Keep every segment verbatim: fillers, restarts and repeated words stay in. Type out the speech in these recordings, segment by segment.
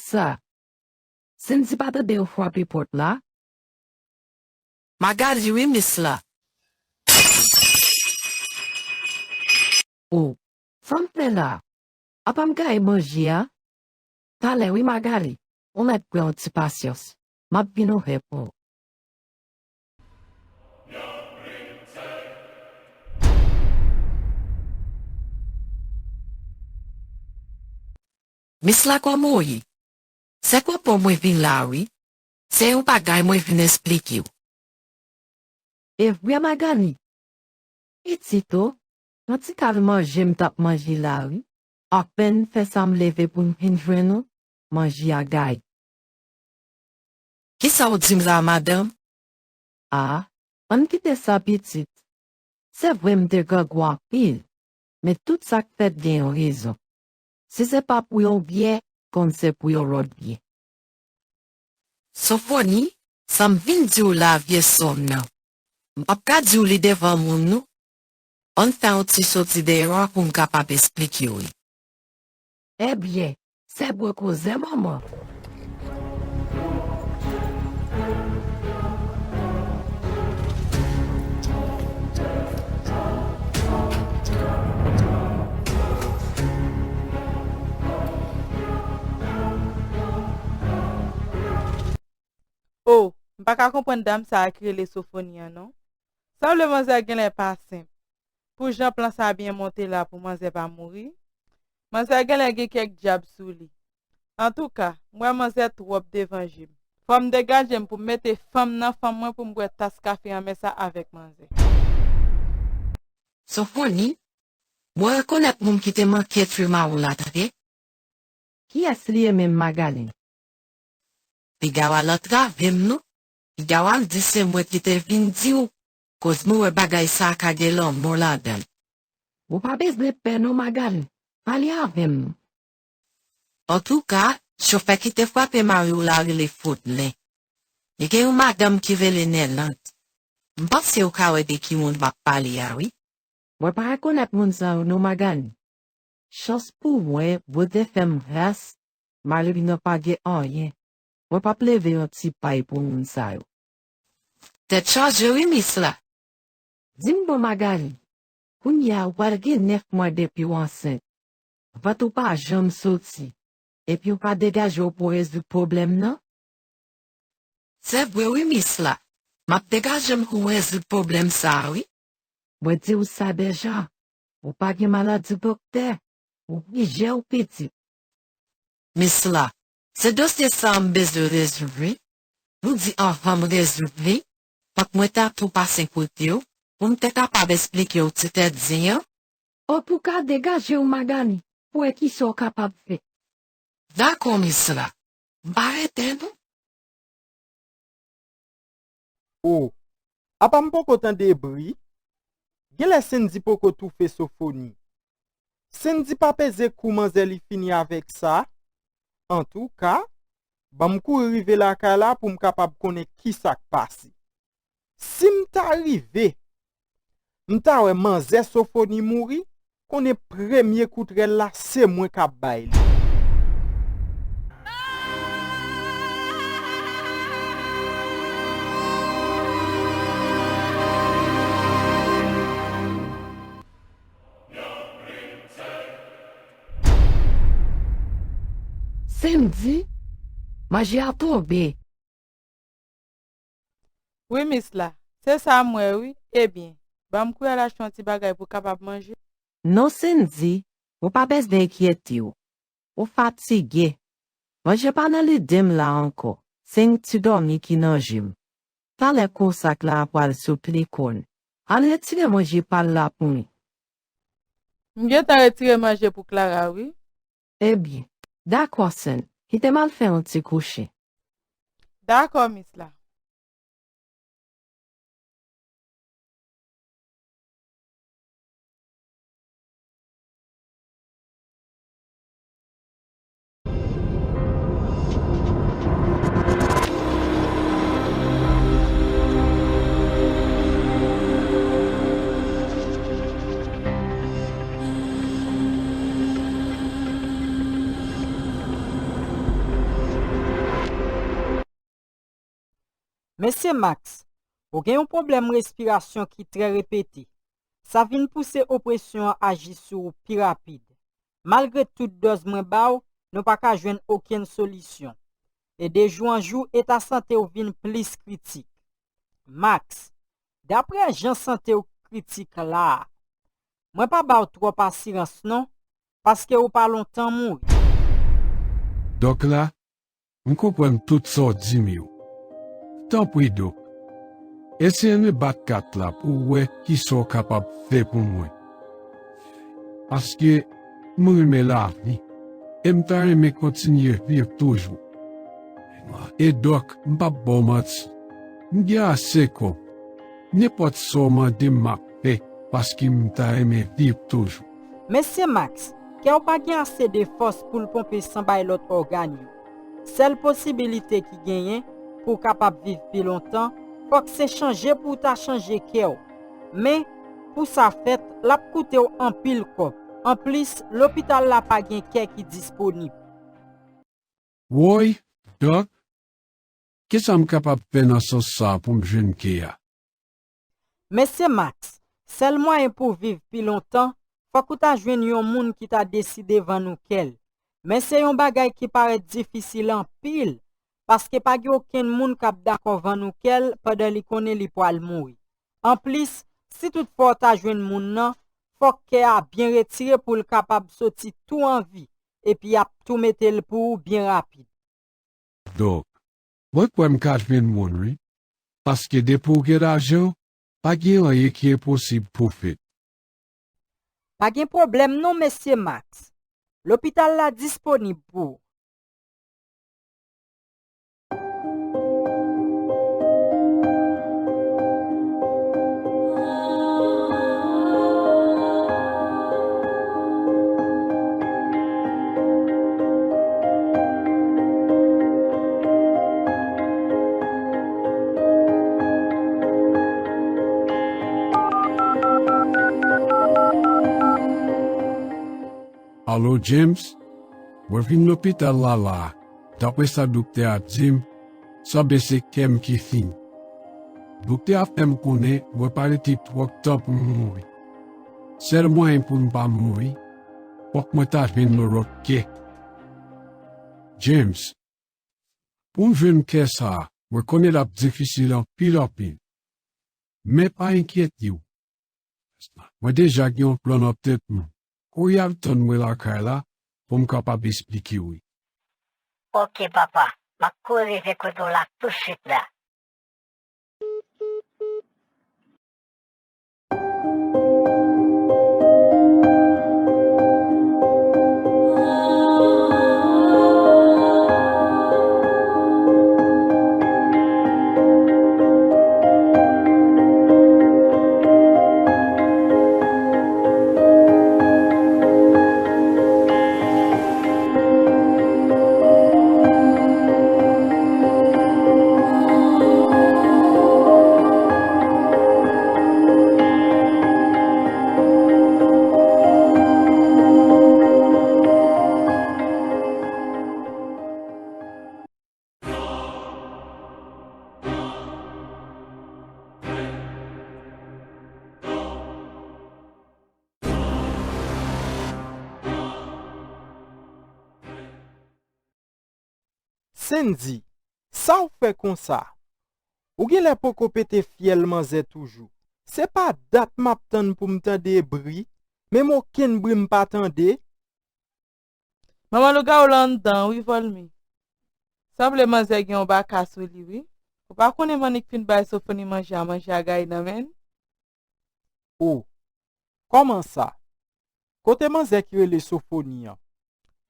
sa? Senn di pa tande yo frape pòt la? Magali wi, mis la. O, sa m fè la? Apa m gaye manje a? Talè wi, Magali. Ou mèt pran yon ti pasyans. M ap vin ouvè pou ou. Mis la, kòman w ye? Se konprann mwen vin la wi. Se yon bagay mwen vin esplike w. E vre, Magali? Pitit o, yon ti kal manje m t ap manje la wi. Apèn fè sa m leve pou m vin jwenn ou, manje a gaye. Kisa w di m la, madanm? A, ann kite sa, pitit. Se vre m te grangou anpil, men tout sa k fèt gen yon rezon. Si se pa pou yon byen, konn se pou yon lòt byen. Sofoni, sa m vin di w la, vye sòm nan, m p ap ka di w li devan moun, non. Ann fè yon ti soti deyò a pou m kapab esplike w li. Ebyen, se bon koze, manman. O, m pa ka konprann dam sa a ki rele Sofoni an non. Sanble manzè genlè pa senp. Pou jan plan sa a byen monte la pou manzè pa mouri, manzè genlè gen kèk dyab sou li. Antouka, m wè manzè twòp devan je m. Fò m degaje m pou m mete fanm nan fanm mwen pou m bwè tas kafe anmè sa avèk manzè. Sofoni, mwen rekonèt moun ki te manke twi mari w la, tande. Kiyès li ye menm, Magali? Piga w al antrave m non. Piga w al di se mwen ki te vin di w, koz mwen wè bagay sa a ka gen lanmò ladan l. Ou pa bezwen pè non, Magali. Pale avè m non. Antouka, chofè ki te frape mari w la rele Fodlen. Li gen yon madanm ki rele Nèland. M panse w ka wè de ki moun m ap pale a wi. Mwen pa rekonèt moun sa yo non, Magali. Chans pou mwen, Bondye fè m gras, mari m nan pa gen anyen. Mwen p ap leve yon ti pay pou moun sa yo. Tèt chaje wi, mis la. Di m bon, Magali, kounye a ou pral gen nèf mwa depi w ansent. Vant ou pa janm soti, epi w pa degaje w pou w rezoud pwoblèm nan? Se vre wi, mis la. M ap degaje m pou m rezoud pwoblèm sa a wi. Mwen di w sa deja, ou pa gen maladi doktè, ou oblije w pitit. Mis la, se dosye sa a m bezwen rezoud wi. Nou di anvan m rezoud li, fòk mwen ta tou pase kote w, pou m te kapab esplike w ti tèt zen an. Antouka, degaje w, Magali, pou wè kisa w kapab fè. Dakò, mis la. M pa rete non. O, apa m poko tande bri? Genlè Sendy poko toufe Sofoni. Sendy pa peze kou manzè li fini avèk sa. Antouka, ban m kouri rive lakay la pou m kapab konnen kisa k pase. Si m ta rive, m ta wè manzè Sofoni mouri, konnen premye kout rèl la se mwen k ap bay li. Sendy, manje a tonbe. Wi, mis la. Se sa m wè, wi. Ebyen, ban m kouri al achte yon ti bagay pou w kapab manje. Non, Sendy, ou pa bezwen enkyete w. Ou fatige. Manje pa nan lide m la ankò. Se yon ti dòmi ki nan je m. Talè konsa Clara pral sot lekòl. Al retire manje pa l la pou mwen. M gentan retire manje pou Clara, wi. Ebyen, dakò, Sendy. Kite m al fè yon ti kouche. Dakò, mis la. Mesye Max, ou gen yon pwoblèm respirasyon ki trè repete. Sa vin pouse opresyon an aji sou ou pi rapid. Malgre tout dòz mwen ba w, nou pa ka jwenn okenn solisyon. E de jou an jou, eta sante w vin plis kritik. Max, daprè jan sante w kritik la a, mwen pa ba w twòp asirans non, paske ou pa lontan mouri. Dòk la, m konprann tout sa w di m yo. Tanpri Dòk, eseye rebat kat la pou w wè kisa w kapab fè pou mwen. Paske m renmen lavi e m ta renmen kontinye viv toujou. E Dòk, m p ap ba w manti, m gen ase kòb. Nenpòt sa w mande m m ap fè paske m ta renmen viv toujou. Mesye Max, kè w pa gen ase de fòs pou l ponpe san bay lòt ògàn yo. Sèl posibilite ki genyen pou w kapab viv pi lontan, fòk se chanje pou w ta chanje kè w. Men, pou sa fèt, l ap koute w anpil kòb. Anplis, lopital la pa gen kè ki disponib. Woy, Dòk, kisa m kapab fè nan sans sa a pou m jwenn kè a? Mesye Max, sèl mwayen pou w viv pi lontan, fòk ou ta jwenn yon moun ki ta deside vann ou kè l. Men se yon bagay ki parèt difisil anpil, paske pa gen okenn moun k ap dakò vann ou kè l pandan li konnen li pral mouri. Anplis, si toutfwa w ta jwenn moun nan, fòk kè a byen retire pou l kapab soti tou an vi, epi y ap tou mete l pou ou byen rapid. Dòk, mwen kwè m ka jwenn moun wi, paske depi w gen lajan, pa gen anyen ki enposib pou fèt. Pa gen pwoblèm non mesye Max, lopital la disponib pou ou. Alo James, mwen vin lopital la la a, daprè sa doktè a di m, sanble se kè m ki fini. Doktè a fè m konnen mwen pa rete twòp tan pou m mouri. Sèl mwayen pou m pa mouri, fòk mwen ta jwenn yon lòt kè. James, pou m jwenn kè sa a, mwen konnen l ap difisil anpil anpil. Men pa enkyete w. Mwen deja gen yon plan nan tèt mwen. Kouri al tann mwen lakay la pou m kapab esplike w li. Oke papa, m ap kouri rive kote w la tousuit la. Sendy, sa w fè konsa? Ou genlè poko pete fyèl manzè toujou. Se pa dat m ap tann pou m tande bri, menm okenn bri m pa tande. Manman lougawou la anndan wi Volmy. Sanble manzè gen yon baka sou li wi. Ou pa konnen m annik fin bay Sofoni manje a, manje a gaye nan men l. O, kòman sa? Kote manzè ki rele Sofoni an?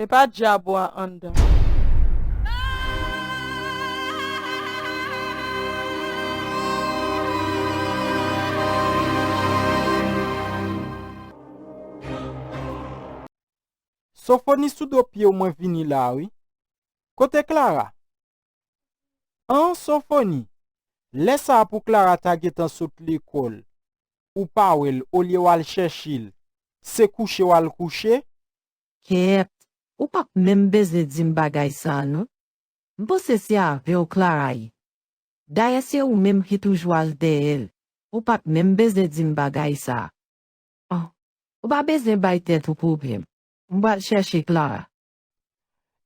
E pa dyab ou a anndan. Sofoni sou do pye w mwen vini la wi. Kote Clara? An Sofoni, lè sa a pou Clara ta gentan sot lekòl, ou pa wè l olye w al chèche l, se kouche w al kouche? Kèt, ou p ap menm bezwen di m bagay sa a non. M panse se avè w Clara ye. Dayè se ou menm ki toujou al dèyè l. Ou pa t menm bezwen di m bagay sa a. Oh, ou pa bezwen bay tèt ou pwoblèm. M pral chèche Clara.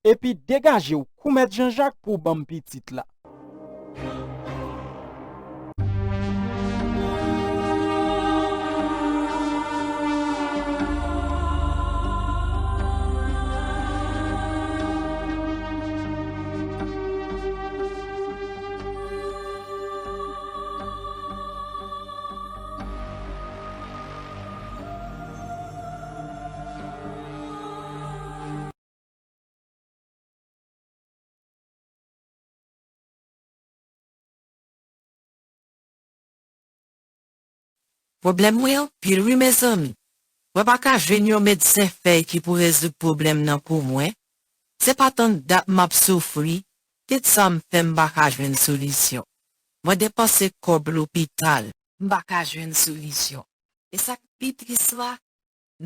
Epi degaje w, kou mèt Janjak pou w ban m pitit la. Pwoblèm mwen anpil wi mezanmi. Mwen pa ka jwenn yon medsen fèy ki pou rezoud pwoblèm nan pou mwen. Se pa tann dat m ap soufri, tout sa m fè m pa ka jwenn solisyon. Mwen depanse kòb lopital, m pa ka jwenn solisyon. E sa k pi tris la,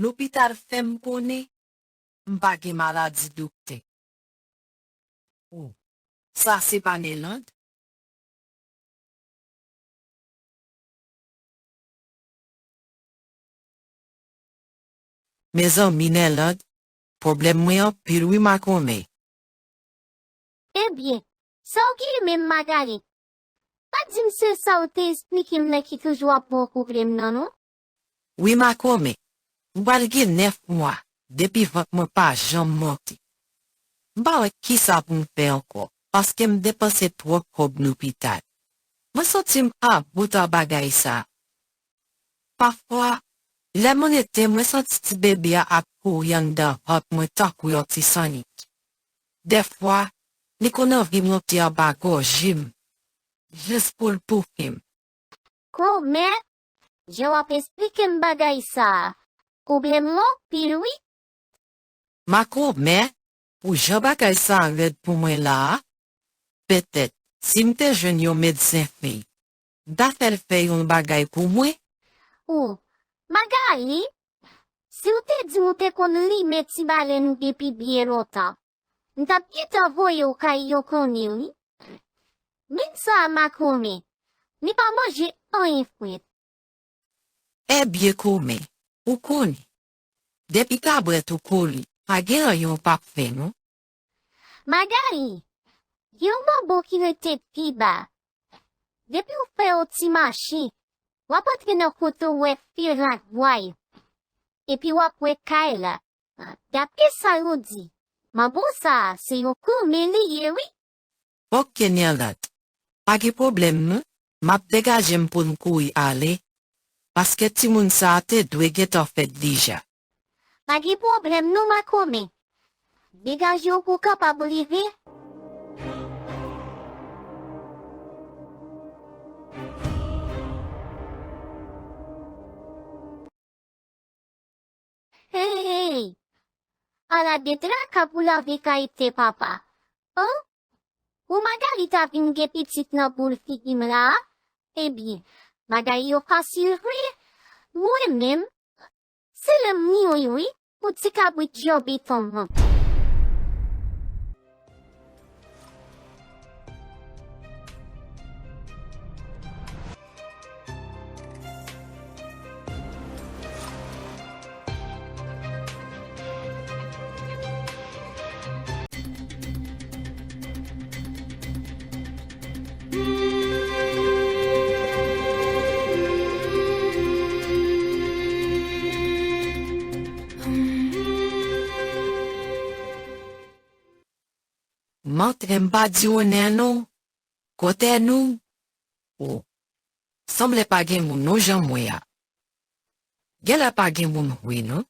lopital fè m konnen m pa gen maladi doktè. Oh, sa se pa Nèland? Mezanmi Nèland, pwoblèm mwen anpil wi makomè. Ebyen, sa w gen menm Magali? Pa di m se sa w te esplike m nan ki toujou ap ba w pwoblèm nan non. Wi makomè, m pral gen nèf mwa depi vant mwen pa janm monte. M pa wè kisa pou m fè ankò, paske m depanse twòp kòb lopital. Mwen santi m about a bagay sa. Pafwa, lè m anrete mwen santi ti bebe a ap kouri anndan vant mwen tankou yon ti sannit. Dèfwa, li konn anvi monte anba gòj m, jis pou l toufe m. Kòmè, jan w ap esplike m bagay sa a, pwoblèm ou anpil wi. Makomè, pou jan bagay sa a rèd pou mwen la a, petèt, si m te jwenn yon medsen fèy, m ta fè l fè yon bagay pou mwen. O, Magali, si w te di m ou te konn limen ti balèn ou depi byen lontan, m t ap gentan voye w kay yo konnen wi. Men sa a makomè, li pa manje anyen frèt. Ebyen kòmè, ou konnen, depi kabrèt ou kole, pa gen anyen ou p ap fè non. Magali, gen yon manbo ki rete pi ba. Depi w fè yon ti mache, w ap antre nan kote w wè fil ak bwa yo. Epi w ap wè kay la. Dapre sa yo di, manbo sa a se yon kòmè li ye wi. Oke Nèland, pa gen pwoblèm non, m ap degaje m pou m kouri ale, paske timoun sa a te dwe gentan fèt deja. Pa gen pwoblèm non makomè. Degaje w pou w kapab rive. Hey! Ala de traka pou lave kay te papa. An? Pou Magali ta vin gen pitit nan boul figi m la a? Ebyen, bagay yo fasil vre. Mwen menm, se lè m ni wi wi pou ti kabrit djòbe tonm nan. M antre m pa di w nen non. Kote nou? O, sanble pa gen moun non jan m wè a. Genlè pa gen moun vre non.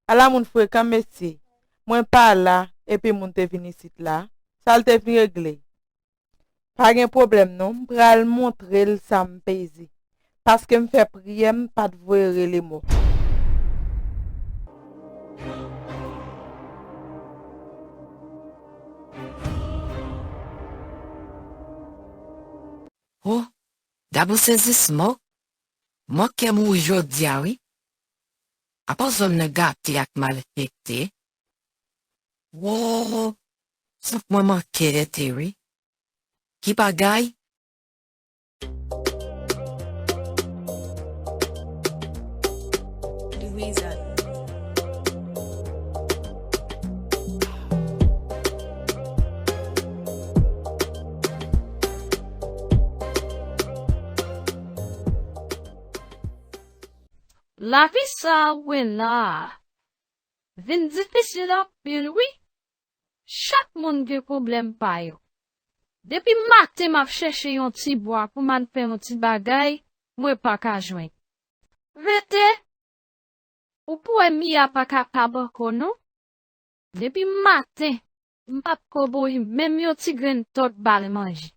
Ala moun frekan, mesye. Mwen pa la, epi moun te vin isit la. Sa l te vin regle? Pa gen pwoblèm non, m pral montre l sa m peze. Paske m fè priyè, m pa t voye rele mò. Oh, gad yon sezisman. Mwen kè mouri jodi a wi. Apa zòn nan gate ak malfekte? Wo, souf mwen manke rete wi. Ki bagay? Lavi sa a ou wè la a vin difisil anpil wi. Chak moun gen pwoblèm pa yo. Depi maten m ap chèche yon ti bwa pou m al fè yon ti bagay, mwen pa ka jwenn. Vete, ou pou wè Mia pa kapab ankò non. Depi maten, m p ap ko bo menm yon ti grenn tòt ba l manje.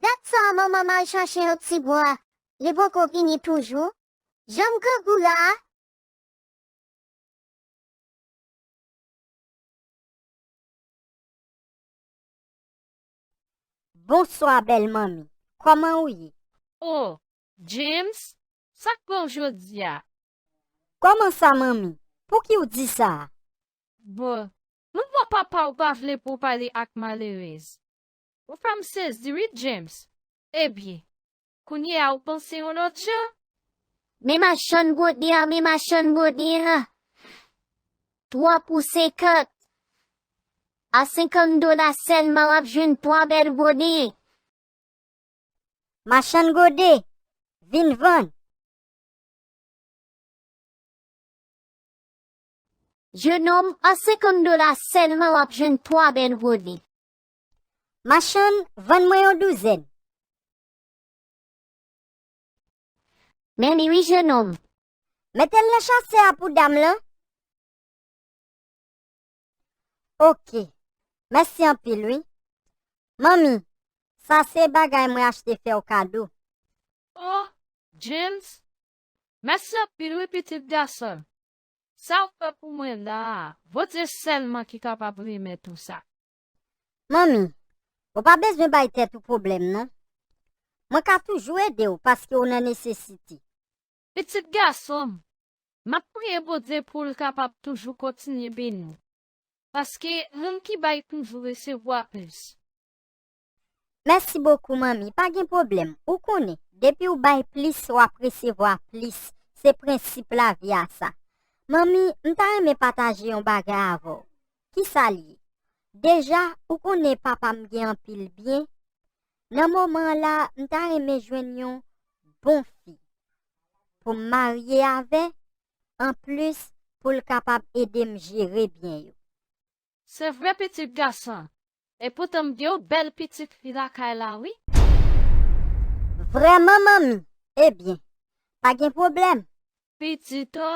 Dat sa manman m al chache yon ti bwa, li poko vini toujou. Jan m grangou la a. Bonswa, bèl manmi. Kòman ou ye? Oh, James, sa k pran w jodi a? Kòman sa, manmi? Pouki w di sa a? Bon, m wè papa w pa vle pou w pale ak malerèz. Ou fè m sezi wi, James. Ebyen, kounye a ou panse yon lòt jan? Men machann bwode a, men machann bwode a. Twa pou senkant. A senkant dola sèlman w ap jwenn twa bèl bwode. Machann gode, vin vann. Jenòm, a senkant dola sèlman w ap jwenn twa bèl bwode. Machann, vann mwen yon douzèn. Men li wi, jenòm. Mete l nan chasè a pou dam lan. Oke. Mèsi anpil wi. Manmi, sa se bagay mwen achte fè w kado. Oh, James, mèsi anpil wi, pitit gason m. Sa w fè pou mwen la a, Bondye sèlman ki kapab remèt ou sa. Manmi, ou pa bezwen bay tèt ou pwoblèm non. Mwen ka toujou ede w paske w nan nesesite. Pitit gason m, m ap priye Bondye pou l kapab toujou kontinye beni w. Paske moun ki bay toujou resevwa plis. Mèsi bokou, manmi. Pa gen pwoblèm. Ou konnen, depi w bay plis, w ap resevwa plis. Se prensip lavi a sa. Manmi, m ta renmen pataje yon bagay avè w. Kisa l ye? Deja, ou konnen papa m gen anpil byen. Nan moman an la, m ta renmen jwenn yon bon fi pou m marye avè, anplis, pou l kapab ede m jere byen yo. Se vre, pitit gason. Epoutan, m gen yon bèl pitit fi lakay la, wi. Vrèman, manmi? Ebyen, pa gen pwoblèm. Pitit, o,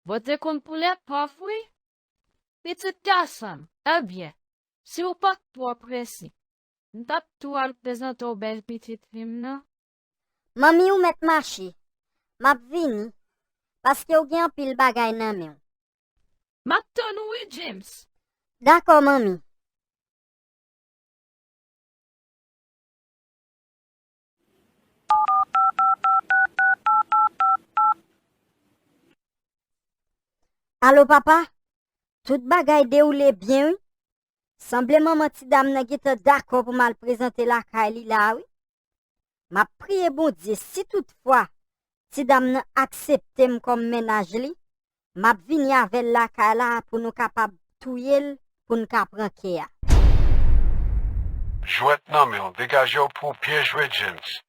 Bondye konn koulè pa w, wi. Pitit gason m, ebyen, si w pa t twò prese, m t ap tou al prezante w bèl pitit fi m nan. Manmi, ou mèt mache. M ap vini, paske w gen anpil bagay nan men w. M ap tann ou wi, James. Dakò, manmi. Alo, papa? Tout bagay dewoule byen, wi. Sanble manman ti dam nan gentan dakò pou m al prezante lakay li la, wi. M ap priye Bondye, si toutfwa ti dam nan aksepte m kòm mennaj li, m ap vini avè l lakay la pou nou kapab touye l, pou n ka pran kè a. Jwèt nan men w, degaje w pou w byen jwe, James.